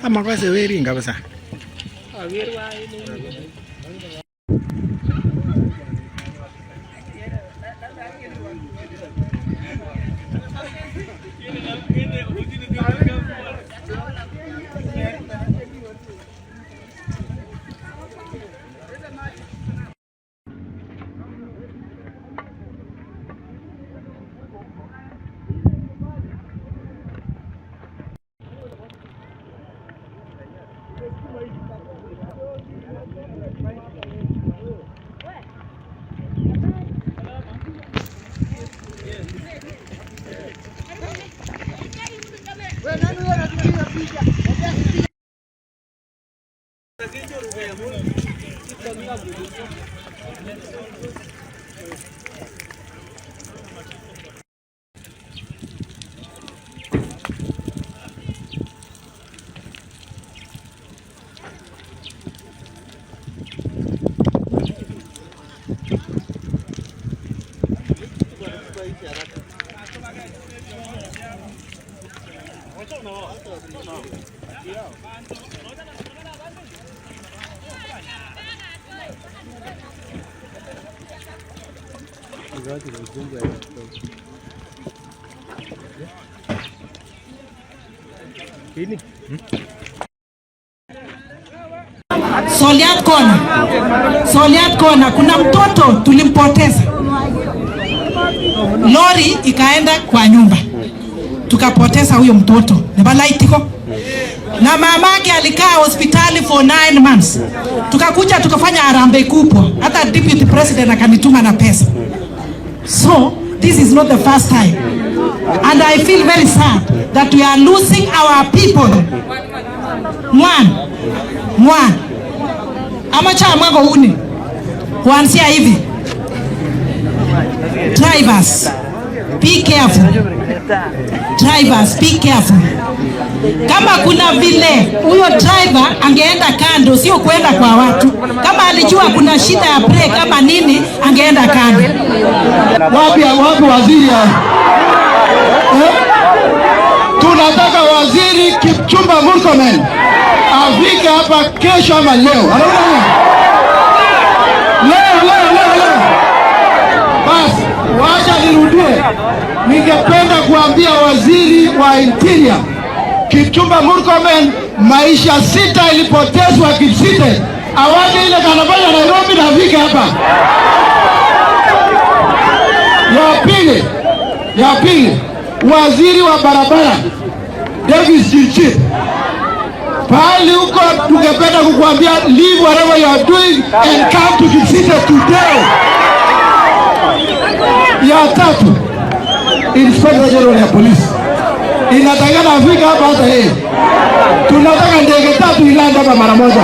Amakase werin kabisa. Soliat Kona, Soliat Kona, kuna mtoto tulimpoteza, lori ikaenda kwa nyumba, tukapoteza huyo mtoto nebalaitiko, na mamake alikaa hospitali for 9 months. Tukakuja tukafanya harambee kubwa, hata deputy president akanituma na pesa. So this is not the first time and I feel very sad that we are losing our people. One, one amache amwa kouni kuanzia hivi, drivers be careful, drivers be careful. Kama kuna vile huyo driver angeenda kando, sio kuenda kwa watu. Kama alijua kuna shida ya brake kama nini, angeenda kando. Wapi wapi waziri ya? Eh? Tunataka waziri Kipchumba Murkomen afike hapa kesho ama leo. Anaona leo leo leo leo. Basi wacha nirudie, ningependa kuambia waziri wa Interior Kipchumba Murkomen, maisha 6 ilipotezwa Kipsite, awache ile kanafanya Nairobi na afike hapa. Ya pili, waziri wa barabara Davis Chirchir, pahali huko, tungependa kukuambia leave whatever you are doing and come to Kipsite today. Ya tatu, Inspector General ya polisi inatakikana afika hapa hata yeye. Tunataka ndege tatu iland hapa mara moja.